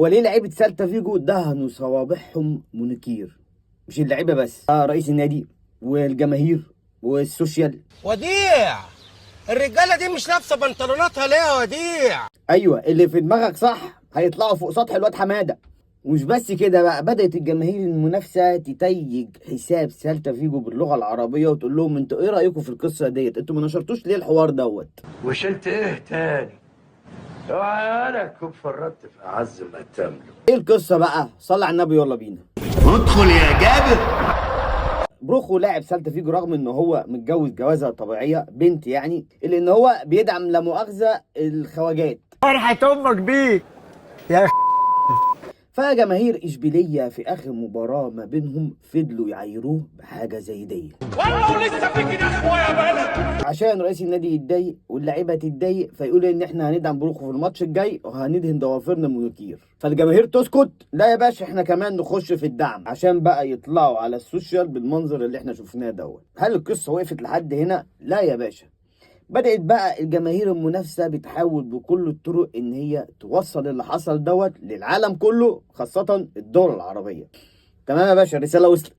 هو ليه لعيبة سيلتا فيجو دهنوا صوابعهم مونيكير؟ مش اللعيبة بس، رئيس النادي والجماهير وال social. وديع، الرجالة دي مش لابسه بنطلوناتها ليه يا وديع؟ ايوه اللي في دماغك صح، هيطلعوا فوق سطح الواد حمادة. ومش بس كده بقى، بدأت الجماهير المنافسة تتيج حساب سيلتا فيجو باللغة العربية وتقول لهم انتوا ايه رأيكم في القصة ديت؟ انتوا ما نشرتوش ليه الحوار دوت؟ وشلت ايه تاني؟ اوعى انا تكون فرطت في اعز ما تملك. ايه القصة بقى؟ صلي على النبي يلا بينا. ادخل يا جابر. بروخو لاعب سيلتا فيجو رغم ان هو متجوز جوازة طبيعية بنت يعني، الا ان هو بيدعم لا مؤاخذة الخواجات. فرحة امك بيك يا فجماهير اشبيلية في اخر مباراة ما بينهم فضلوا يعايروه بحاجة زي دي. والله لسه فيك نخوه يا بلد. عشان رئيس النادي يتضايق واللعيبة تتضايق فيقول ان احنا هندعم بروخو في الماتش الجاي وهندهن ضوافرنا مونوكير، فالجماهير تسكت، لا يا باشا احنا كمان نخش في الدعم عشان بقى يطلعوا على ال social بالمنظر اللي احنا شفناه دوت. هل القصة وقفت لحد هنا؟ لا يا باشا، بدأت بقى الجماهير المنافسة بتحاول بكل الطرق إن هي توصل اللي حصل دوت للعالم كله، خاصة الدول العربية. تمام يا باشا، الرسالة وصلت.